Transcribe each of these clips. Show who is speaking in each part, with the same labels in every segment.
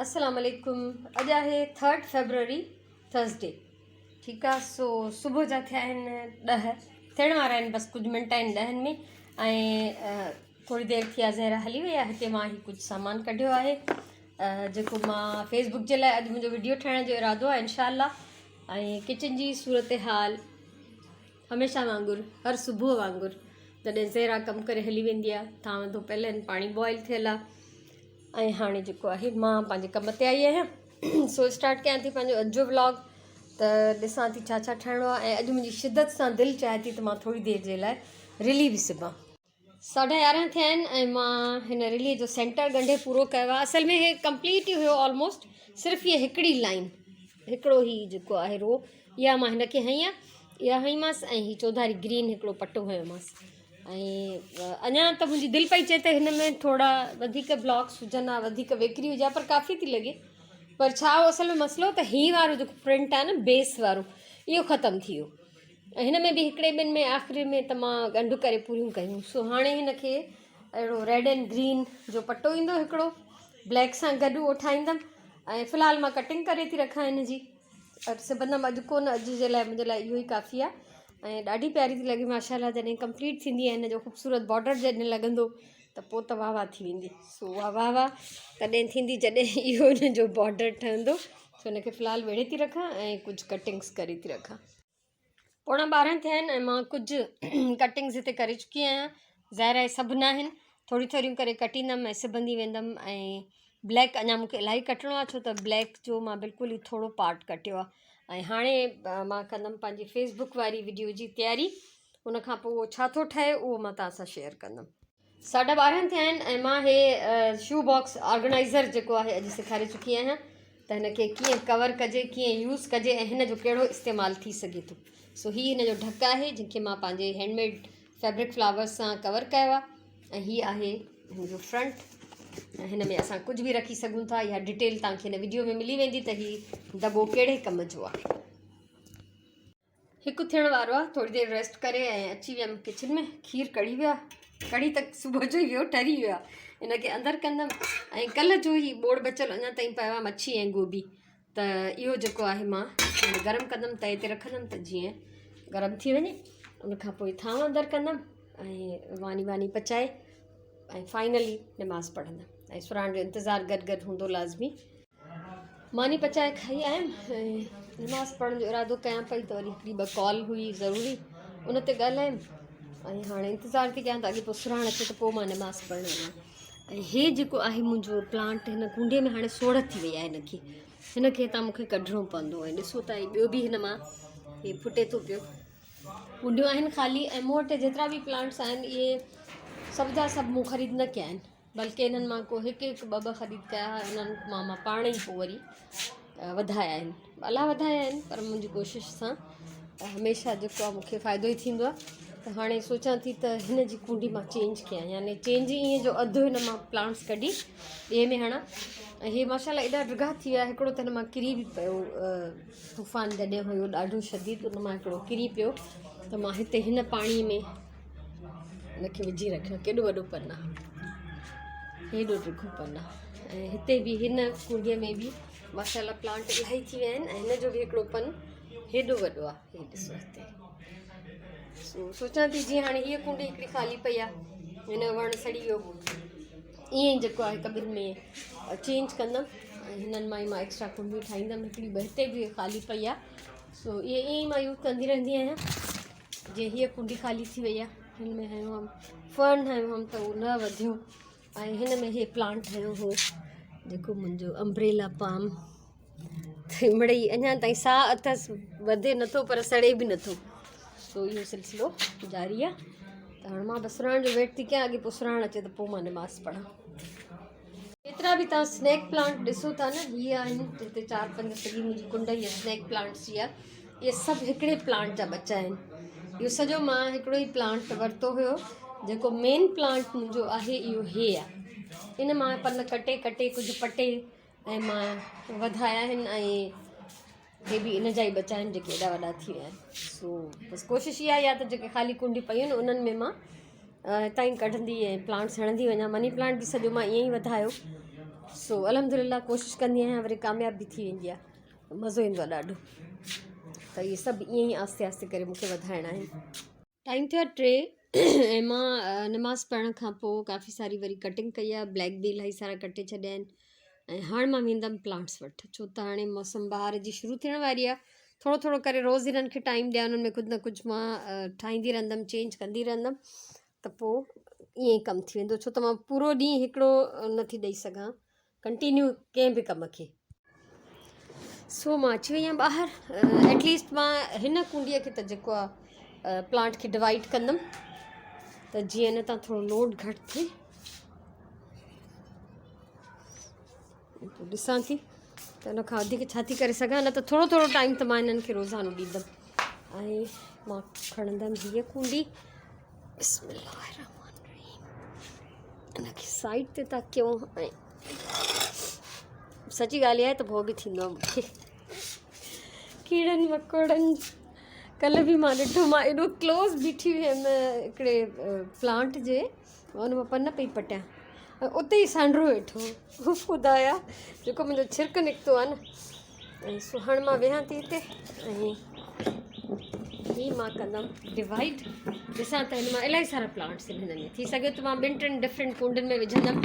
Speaker 1: السلام عليڪم اڄ آهي ٿرڊ فيبروري ٿرسڊي ٺيڪ آ سو صبح جا ٿيا آهن ڏهه ٿيڻ وارا آهن بس ڪجهه منٽ آهن ڏهن ۾ ۽ ٿوري دير ٿي آ زهرا هلي وئي آ هتي مان هي ڪجهه سامان ڪڍيو آهي جيڪو مان فيس بڪ جي لاء اڄ منهنجو وڊيو ٺاهڻ جو ارادو آهي انشاء الله ۽ ڪچن جي صورت حال هميشه وانگر هر صبح وانگر جڏهن زهرا ڪم ڪري هلي ويندي آهي ٿانو ڌو پيل آهن پاڻي بوائل ٿيل آهي ۽ هاڻي جيڪو آهي مان پنهنجي ڪم تي آئي آهيان سو اسٽارٽ ڪيان ٿي پنهنجو اڄ جو ولاگ ته ڏسان ٿي ڇا ڇا ٺاهڻو آهي ۽ اڄ منهنجي شدت سان دل چاهي ٿي ته مان ٿوري دير جي لاء رلي به سبان. ساڍا يارهن ٿيا آهن ۽ مان هن رلي جو سينٽر ڳنڍي پورو ڪيو آهي اصل ۾ هي ڪمپليٽ ئي هيو آلموسٽ صرف هي هڪڙي لائن هڪڙو هي جيڪو آهي رو اها مان هن کي هنئي آهي اها هنئيمانس ۽ هي چوڌاري گرين هڪڙو پٽو هنيومانس ۽ اڃا ته منهنجي دل پئي چئي ته هن ۾ ٿورا وڌيڪ بلاڪس هجن ها وڌيڪ ويڪري هجي ها پر ڪافي ٿي لڳي پر ڇا هو اصل ۾ مسئلو ته هي وارو جيڪو پرنٽ آهي نه بيس وارو اهو ختم ٿي ويو ۽ هن ۾ به هڪڙي ٻن ۾ آخري ۾ ته مان ڳنڍ ڪري پوريون ڪيون سو هاڻي هن کي اهڙو ريڊ اينڊ گرين جو پٽو ايندو هڪڙو بليڪ سان گڏ اهو ٺاهيندم ۽ في الحال مان ڪٽنگ ڪري ٿي رکان هن جي سبندم اڄ ڪونه اڄ جي لاء منهنجي لاء اهو ئي ڪافي آهي ۽ ڏاڍي پياري ٿي لڳي ماشاء الله جڏهن ڪمپليٽ ٿيندي ۽ هن جو خوبصورت بارڊر جڏهن لڳندو ته پوء ته واهه واهه ٿي ويندي سو اها واهه واهه تڏهن ٿيندي جڏهن اهو هن جو بارڊر ٺهندو سو هن کي في الحال ويڙهي ٿي رکان ۽ ڪجهه ڪٽنگس ڪري ٿي رکان. پوڻا 12 ٿيا آهن ۽ مان ڪجهه ڪٽنگس هتي ڪري چڪي آهيان ظاهر آهي سڀ نه آهن ٿوريون ٿوريون ڪري ڪٽيندم ۽ سبندي ويندم ۽ بليڪ اڃا مونکي الاهي ڪٽڻو آهي ڇو ته بليڪ جو مان بلڪل ئي ٿورو پارٽ ڪٽيو آهي ۽ هاڻي مان ڪندم پنهنجي فيس بڪ واري وڊيو جي تياري ان کان پوء اهو ڇا ٿو ٺهي اهو مان توهان سان شيئر ڪندم. ساڍا 12 ٿيا آهن ۽ مان هي شو باڪس آرگنائيزر جيڪو آهي اڄ سيکاري چڪي آهيان ته هن کي ڪيئن ڪور ڪجي ڪيئن يوز ڪجي ۽ هن جو ڪهڙو استعمال ٿي سگهي ٿو. سو هي هن جو ڍڪ آهي جنهن کي مان پنهنجي هينڊ ميڊ فيبرڪ فلاورس سان ڪور ڪيو آهي ۽ هي آهي هن جو فرنٽ ۽ هن ۾ اسان ڪجهه به رکي سگهون ٿا. اها ڊيٽيل توهان کي هن وڊيو ۾ ملي ويندي ته هي دٻو ڪهڙي ڪم جو آهي. هڪ ٿيڻ وارو آ ٿوري دير ريسٽ ڪري ۽ اچي ويم ڪچن ۾ کير ڪڙهي ويو آ ڪڙهي ته صبح جو ئي ويو ٺري ويو آ ان کي اندر ڪندم ۽ ڪلهه جو هي ٻوڙ بچل اڃا تائين پيو آ مڇي ۽ گوبي ته اهو جيڪو آهي مان گرم ڪندم تئي تي رکندم ته جيئن گرم ٿي وڃي ان کان پوء ٿانو اندر ڪندم ۽ واني واني پچائي ۽ فائنلي نماز پڙهندم ۽ سرهاڻ جو انتظار گڏ گڏ هوندو لازمي. ماني پچائي کائي آيم ۽ نماز پڙهڻ جو ارادو ڪيان پئي ته وري هڪڙي ٻه ڪال هئي ضروري ان تي ڳالهايم ۽ هاڻي انتظار ٿي ڪيان ته اڳي پوء سرهاڻ اچي ته پوء مان نماز پڙهڻ وڃان ۽ هي جيڪو آهي منهنجو پلانٽ هن ڪونڊي ۾ هاڻي سوڙهه ٿي وئي آهي هن کي هن کي هتان مونکي ڪڍڻو پوندو ۽ ڏسو ته هي ٻيو به هن مان هي ڦٽي ٿو پيو ڪونڊيون آهن خالي ۽ مون وٽ جيترا به پلانٽس آهن اهي سڀ جا سڀ مون خريد نه ڪيا آهن بلڪه انهن مان ڪو هڪ هڪ ٻه ٻه خريد ڪيا ها انهن مان مان پاڻ ئي پوء وري وڌايا آهن الله وڌايا آهن پر منهنجي ڪوشش سان هميشه جيڪو آهي مونکي فائدو ئي ٿيندو آهي ته هاڻي سوچان ٿي ته هن جي ڪونڊي مان چينج ڪيان يعني چينج ائين جو اڌ هن مان پلانٽس ڪڍي ٻئي ۾ هڻان ۽ هي ماشاء الله ايڏا ڊگها ٿي ويا هڪڙو ته هن مان ڪري به پيو طوفان جڏهن هيو ڏاڍو شديد ان مان هڪڙو ڪري پيو ته مان هتي هن پاڻي ۾ ان کي وجهي رکيو ڪيڏو وڏو پن آ هيڏو ڊگهو پن آ ۽ هتي به هن ڪونڊي ۾ به ماشاء الله پلانٽ الاهي ٿي ويا آهن ۽ هن جو به هڪڙو پن هيڏو وڏو آ هي ڏسو هتي سو سوچان ٿي جيئن هاڻي هيء ڪونڊي هڪڙي خالي پئي آ هن وڻ سڙي ويو ائين ئي جيڪو آهي ڪٻين ۾ چينج ڪندم ۽ هنن مان ئي مان ايڪسٽرا ڪونڊيون ٺاهيندم هڪڙي ٻه هتي به خالي پئي آ سو اهي ائين ئي مان يوز ڪندي رهندي آهيان جي هيء ڪونڊي خالي ٿي وئي آهي هن ۾ هنيو هئم فرن هنيو هئم ته اهو نه وڌيو ۽ هن ۾ هي پلانٽ هنيو هو جيڪو منهنجو امبريلا پام مڙئي اڃا تائين ساهه اٿس وڌي نٿو پر سڙي به نٿو سو اهو سلسلو جاري آهي ته هاڻي مان به سرهاڻ جو ويٽ ٿي ڪيان اڳي پوء سرهاڻ اچي ته پوء مان نماز پڙهان جيترا به توهان اسنيڪ پلانٽ ڏسو ٿا نه هي آهن هتي چار پنج سڄي منهنجي ڪنڊ هي اسنيڪ پلانٽس جي آهي اهي سڀ هڪڙي پلانٽ جا ٻچا آهن اهو سڄو مان هڪڙو ئي پلانٽ ورتو هيو جيڪو مين پلانٽ منهنجو آهي اهو هي آهي ان مان پن ڪٽي ڪٽي ڪجهه پٽي ۽ مان وڌايا آهن ۽ هي به ان جا ئي ٻچا آهن جيڪي ايڏا وڏا ٿي ويا آهن سو بس ڪوشش اها آهي ته جيڪي خالي ڪونڊيون پيون آهن انهن ۾ مان هتان ئي ڪڍندي ۽ پلانٽس هڻندي وڃان مني پلانٽ به سڄو مان ائين ئي وڌايو. سو الحمدلله ڪوشش ڪندي آهيان وري ڪامياب به ٿي ويندي آهي مزو ايندو آهي ڏاڍو ته اهي سڀ ائين ئي آهستي آهستي ڪري مونکي وڌائڻا آهن. ٽائيم ٿيو آهي 3 ۽ مان نماز پڙهڻ کان پوء ڪافي ساري وري ڪٽنگ ڪئي آهي بليڪ به الاهي سارا ڪٽي ڇڏيا آهن ۽ هاڻ مان ويندم پلانٽس وٽ ڇو ته هاڻي موسم بهار جي شروع ٿيڻ واري آهي ٿورو ٿورو ڪري روز هنن کي ٽائيم ڏيان انهن ۾ ڪجهه نه ڪجهه مان ٺاهيندي رهندم چينج ڪندي رهندم ته پوء ائين ئي ڪم ٿي ويندو ڇو ته مان پورو ڏينهن هڪڙو نٿي ڏئي سگهان ڪنٽينيو ڪنهن به ڪم کي. سو مان اچي وئي آهيان ٻاهر ايٽليسٽ مان هن ڪونڊيء کي ته جيڪو آهي پلانٽ کي ڊوائيڊ ڪندم ته جيئن هن تان ٿورو لوڊ گهٽ ٿئي ڏسان ٿي ته ان کان وڌيڪ ڇا ٿي ڪري سگهان نه ته ٿورو ٿورو ٽائيم ته مان هنن کي روزانو ڏيندم ۽ مان کڻندم هيء ڪونڊي بسم الله الرحمن الرحيم ان کي سائيڊ تي ٿا ڪيون ۽ سچي ڳالهه اها آهي ته ڀؤ به ٿيندو آهي مونکي ڪيڙن مڪوڙن ڪلهه به مان ڏٺو مان ايڏو ڪلوز بيٺي هيم هڪڙي پلانٽ جي ان مان پن پئي پٽيان ۽ اتي ئي سانڍرو ويٺو هو خدايا جيڪو منهنجو ڇرڪ نڪتو آهي نه ۽ سو هاڻي مان ويهان ٿي هتي ۽ هي مان ڪندم ڊوائيڊ ڏسان ته هن مان الاهي سارا پلانٽس آهن هن ۾ ٿي سگهي ٿو مان ٻن ٽن ڊفرنٽ ڪونڊن ۾ وجهندم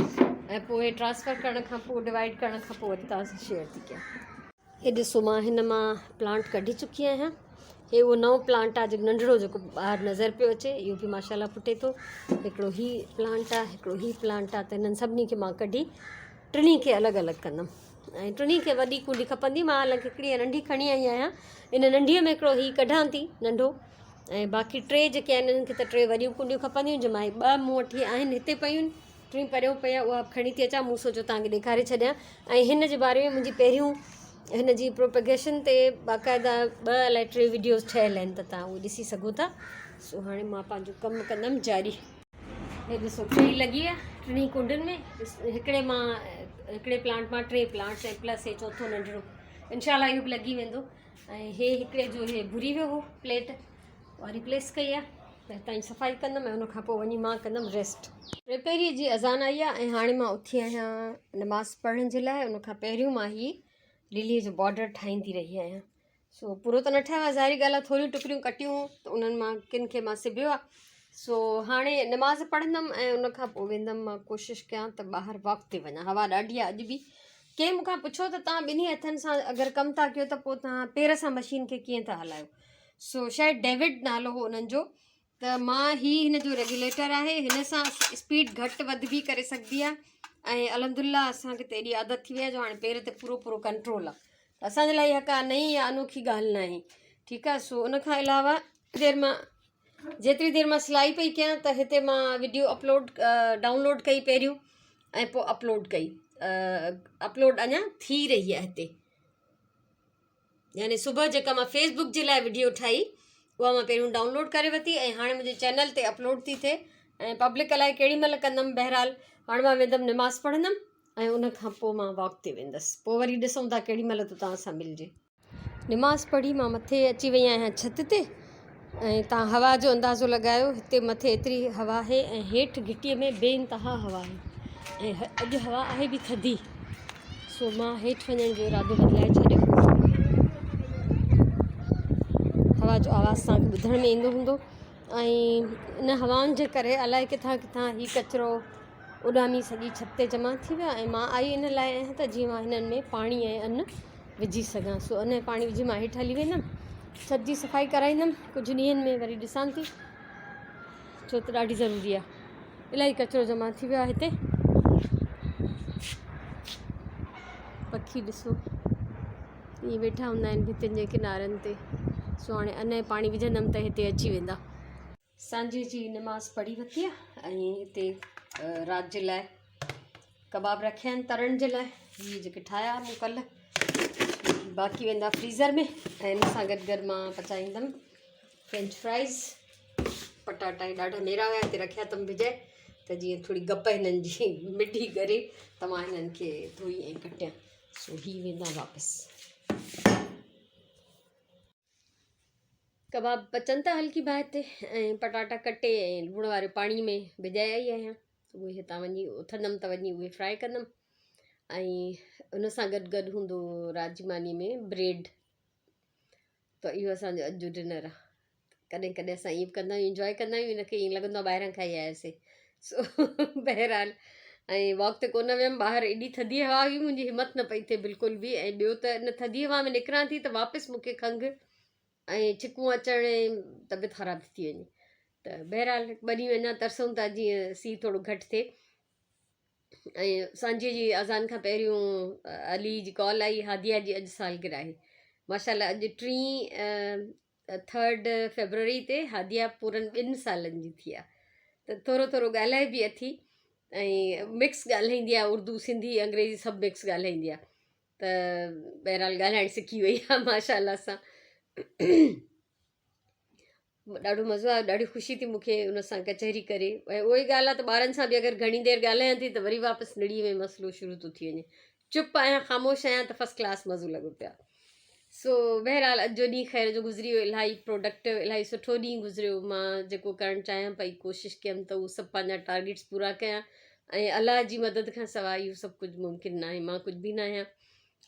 Speaker 1: ۽ پوء ٽرانسفر ڪرڻ کان پوء ڊوائيڊ ڪرڻ کان پوء وري توهان سان شيئر ٿي ڪيان. هي ڏسو مان هن مان پلانٽ ڪڍي چڪي آهيان هي اهو نئون پلانٽ آهي جيڪو ننڍڙو جيڪو ٻاهر نظر پيو اچي اهو به ماشاء الله ڦٽي ٿو هڪڙو هي پلانٽ آهي هڪڙو هي پلانٽ آهي ته هنن سڀني کي مان ڪڍي ٽنهي کي الڳ الڳ ڪندم ۽ ٽنهي کي وڏي ڪونڊي کپندي مان حالانڪه هڪڙي ننڍي کڻي آئي آهيان ان ننڍيء ۾ هڪڙو هي ڪڍان ٿي ننڍو ۽ باقي ٽي جيڪي آهن انهن کي ته ٽي وڏيون ڪونڊيون کپنديون جنهن مان هي ٻه مون وٽ هي آهن هتي پيون ٽيون پريون پئي آهي اها به کڻي ٿي اچان مون سوچيو توهان کي ڏيکاري ڇڏيان ۽ هن جي باري ۾ منهنجي پهريون هن جي پروپيگيشن تي باقاعده ٻه الائي ٽي وڊيوز ٺهيل آهن ته توهان اهي ڏسي سگهو ٿا سو هاڻي مان پنهنجو ڪم ڪندم جاري. هي ڏسو ٽي لڳي ويا ٽنهي ڪنڊن ۾ هڪڙي مان هڪڙي پلانٽ مان ٽي پلانٽس ۽ پلس هي چوٿون ننڍڙو انشاء الله اهو به لڳي ويندو ۽ هي هڪڙي جو هي ڀري ويو هو پليٽ اها ريپليس ڪئي آهي ته هتان جي صفائي ڪندم ۽ ان کان پوء وڃي مان ڪندم ريسٽ. ٽيپهريء جي اذان آئي آهي ۽ هاڻي مان اٿي آهيان نماز پڙهڻ جي لاء ان کان پهريون مان هي لليء جو بارڊر ٺاهيندي رهي آهيان سو پورو ته نه ٺاهيو آهي ظاهري ڳالهه آهي ٿوريون ٽڪريون ڪٽيون ته انهن مان ڪن کي مان سبيو آهي سو هاڻي نماز پڙهندم ۽ ان کان پوء ويندم مان ڪوشش ڪيان ته ٻاهر واڪ تي وڃان هوا ڏاڍي آهي اڄ به ڪنهن مون کان پڇيو ته توهان ٻنهي هٿن سان اگر ڪم ٿا ڪيو ته پوء توهان پير سان مشين کي ڪيئن ٿا هلايو سو شايد ڊيوڊ نالو هو انهن جو ته مان هي هن جو ريگيوليٽر آهي هن سان اسپيڊ گهٽ وڌ به ڪري سگهبي آهي ۽ الحمد لله اسانکي ته ايڏي عادت ٿي وئي آهي جو هاڻي پير تي پورو پورو ڪنٽرول آهي اسانجي لاء اها ڪا نئين يا انوکي ڳالهه نه آهي ٺيڪ آهي سو ان کان علاوه دير مان جيتري دير مان سلائي پئي ڪيان ته هتي مان وڊيو اپلوڊ ڊائونلوڊ ڪئي پهريون ۽ پوء اپلوڊ ڪئي اپلوڊ اڃا ٿي رهي آهي هتي يعني صبح جيڪا مان فيس بڪ جي لاء وڊيو ٺاهي اها مان پهريون ڊائونلوڊ ڪري ورتي ۽ هاڻي منهنجي چينل تي اپلوڊ ٿي ٿئي ۽ پبلڪ الائي ڪهڙي مهل ڪندم بهرحال هاڻي مان ويندم نماز پڙهندم ۽ ان کان پوء مان واڪ تي ويندس پوء وري ڏسون ٿا ڪهڙي مهل ٿو توهان سان ملجي. نماز پڙهي مان مٿي اچي وئي آهيان ڇت تي ۽ توهان هوا جو اندازو لڳايو هتي مٿي ايتري هوا آهي ۽ هيٺ گهٽيء ۾ بي انتها هوا آهي ۽ اڄ هوا آهي به ٿڌي سو مان هيٺ وڃڻ جو ارادو بدلائي ڇڏيو. هوا جو آواز توهان کي ٻڌڻ ۾ ايندو هوندو ۽ ان هوائن جي ڪري الائي ڪٿان ڪٿان هي ڪچرو اڏامي سڄي ڇت تي جمع ٿي ويو ۽ مان آئي ان لاء آهيان ته جيئن مان هنن ۾ پاڻي ۽ ان وجهي سگهان سو ان ۽ پاڻي وجهي مان هيٺ هلي ويندم ڇت جي صفائي ڪرائيندم ڪجهه ڏينهن ۾ وري ڏسان ٿي ڇو ته ڏاڍي ضروري آهي الاهي ڪچرو جمع ٿي ويو آهي هتي پکي ڏسو ائين ويٺا هوندا آهن ڀتين جي ڪنارن تي سو هاڻي ان ۽ پاڻي وجهندم ته هتي اچي ويندا. سانجهي جي نماز پڙهي ورتي آهي ۽ هتي رات جي لاء ڪباب رکيا آهن ترڻ جي لاء هي جيڪي ٺاهيا مون ڪلهه باقي ويندا فريزر ۾ ۽ ان سان گڏ گڏ مان پچائيندم فرينچ فرائز پٽاٽا هي ڏاڍا ميرا هيا هتي رکيا اٿم ڀڄائي ته جيئن ٿوري گپ هنن جي مٺي ڳري ته مان هنن کي ڌوئي ۽ ڪٽيان سو هي ويندا واپس. ڪباب پچن ٿا هلڪي باهه تي ۽ پٽاٽا ڪٽي ۽ لوڻ واري پاڻي ۾ ڀڄائي آئي آهيان اهي هتان وڃي اٿندم ته وڃي اهي فرائي ڪندم. ۽ ان سان گڏ گڏ هوندو رات جي ماني ۾ بريڊ. ته اهو اسان جو اڄ جو ڊنر آ. ڪڏهن ڪڏهن اسان ائين به ڪندا آهيون انجواء ڪندا آهيون ان کي ائين لڳندو آهي ٻاهران کائي آياسي سو بهرحال ۽ واڪ تي ڪونه ويم ٻاهر ايڏي ٿڌي هوا هئي منهنجي همت نه پئي ٿئي بلڪل به ۽ ٻيو ته ان ٿڌي هوا ۾ نڪران ٿي ته واپس مون کي کنگهه ۽ ڇڪون اچڻ ۽ طبيعت خراب ٿي ٿي وڃي ته بهرحال ٻه ڏينهن اڃا ترسون ٿا جيئن سي ٿورو گهٽ ٿئي ۽ سانجهيء جي اذان کان پهريون علي جي ڪال آئي هاديه جي اڄ سالگرهه آهي ماشاءالله اڄ ٽين ٿرڊ فيبروري تي هاديه پورن ٻن سالن جي ٿي آهي ته ٿورو ٿورو ڳالهائي به اٿي ۽ مڪس ڳالهائيندي آهي اردو سنڌي انگريزي سڀ مڪس ڳالهائيندي آهي ته بهرحال ڳالهائڻ سکي وئي آهي ماشاءالله سان ڏاڍو مزو آيو ڏاڍي خوشي ٿي مونکي ان سان ڪچهري ڪري ۽ اها ئي ڳالهه آهي ته ٻارن سان به اگر گهڻي دير ڳالهايان ٿي ته وري واپس نڙي ۾ مسئلو شروع ٿو ٿي وڃي چپ آهيان خاموش آهيان ته فرسٽ ڪلاس مزو لڳو پيو آهي سو بهرحال اڄ جو ڏينهن خير جو گذري ويو الاهي پروڊڪٽو الاهي سٺو ڏينهن گذريو مان جيڪو ڪرڻ چاهيان پئي ڪوشش ڪيم ته اهو سڀ پنهنجا ٽارگيٽس پورا ڪيان ۽ الله جي مدد کان سواء اهو سڀ ڪجهه ممڪن ناهي مان ڪجهه به ناهيان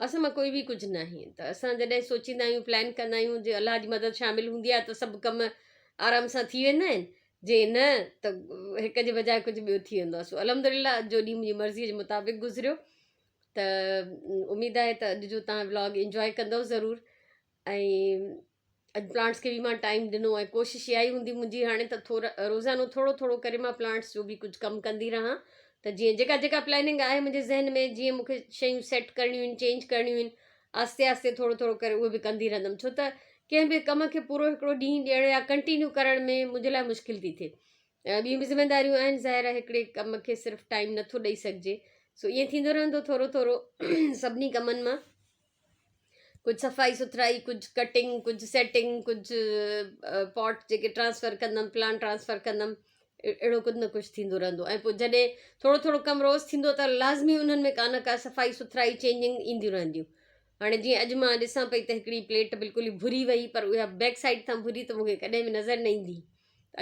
Speaker 1: اسان مان ڪوئي به ڪجهه ناهي ته اسان جڏهن سوچيندا آهيون پلان ڪندا آهيون جي الله جي مدد شامل هوندي آهي ته سڀ ڪم آرام سان ٿي ويندا آهن جي نه ته هڪ جي بجاء ڪجهه ٻيو ٿي ويندو آهي سو الحمد لله اڄ جو ڏينهن منهنجي مرضي جي مطابق گذريو ته اميد آهي ته اڄ جو تان ولاگ انجواء ڪندو ضرور ۽ اڄ پلانٽس کي به مان ٽائيم ڏنو ۽ ڪوشش اها ئي هوندي منهنجي هاڻي ته ٿورا روزانو ٿورو ٿورو ڪري مان پلانٽس جو به ڪجهه ڪم ڪندي رهان ته جيئن جيڪا جيڪا پلاننگ آهي منهنجي ذهن ۾ جيئن مونکي شيون سيٽ ڪرڻيون آهن چينج ڪرڻيون آهن آهستي آهستي ٿورو ٿورو ڪري اهي به ڪندي رهندم ڇو ته ڪنهن به ڪم کي پورو هڪڙو ڏينهن ڏيڻ يا ڪنٽينيو ڪرڻ ۾ منهنجي لاء مشڪل ٿي ٿئي ۽ ٻيون به ذميداريون آهن ظاهر آهي هڪڙي ڪم کي صرف ٽائيم نٿو ڏئي سگهجي سو ائين ٿيندو رهندو ٿورو ٿورو سڀني ڪمن مان ڪجهه صفائي سٿرائي ڪجهه ڪٽنگ ڪجهه سيٽنگ ڪجهه پاٽ جيڪي ٽرانسفر ڪندم پلانٽ ٽرانسفر ڪندم اهڙو ڪجهه نه ڪجهه ٿيندو رهندو ۽ پوء جڏهن ٿورو ٿورو ڪم روز ٿيندو ته لازمي انهن ۾ ڪا نه ڪا صفائي سٿرائي چينجنگ اينديون رهنديون هاڻي جيئن اڄ مان ڏسان پئي ته هڪڙي پليٽ بلڪل ئي ڀري وئي پر اها بيڪ سائيڊ تان ڀري ته مونکي ڪڏهن به نظر نه ايندي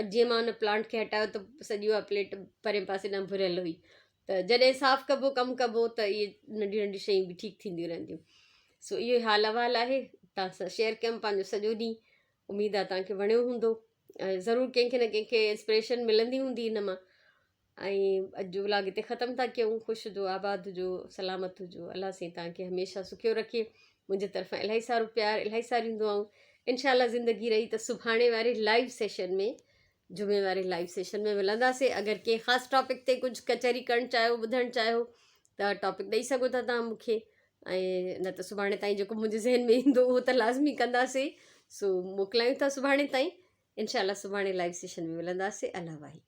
Speaker 1: اڄ جيئن مان ان پلانٽ کي هٽايو ته سڄي اها پليٽ پرين پاسي ڏانهن ڀريل هئي ته جڏهن صاف ڪبو ڪم ڪبو ته اهي ننڍيون ننڍيون شيون به ٺيڪ ٿينديون رهنديون سو اهو حال احوال آهي توهان سان شيئر ڪيم پنهنجو سڄو ڏينهن اميد آهي توهان کي وڻيو هوندو ۽ ضرور ڪنهن کي نه ڪنهن کي انسپريشن ملندي هوندي هن مان ۽ اڄ جو ولاگ هتي ختم ٿا ڪيون خوش هجو آباد هجو سلامت هجو الله سائين توهان کي هميشه سکيو رکي منهنجي طرفان الاهي سارو پيار الاهي ساريون دعائون انشاء الله زندگي رهي ته سڀاڻي واري لائيو سيشن ۾ جمعي واري لائيو سيشن ۾ ملنداسين اگر ڪنهن خاص ٽاپڪ تي ڪجهه ڪچهري ڪرڻ چاهيو ٻڌڻ چاهيو ته ٽاپڪ ڏئي سگهو ٿا توهان مون کي ۽ نه ته سڀاڻي تائين جيڪو منهنجي ذهن ۾ ايندو اهو ته لازمي ڪنداسين سو موڪلايون ٿا سڀاڻي تائين انشاء الله سڀاڻي لائيو سيشن ۾ ملنداسين الله واهي.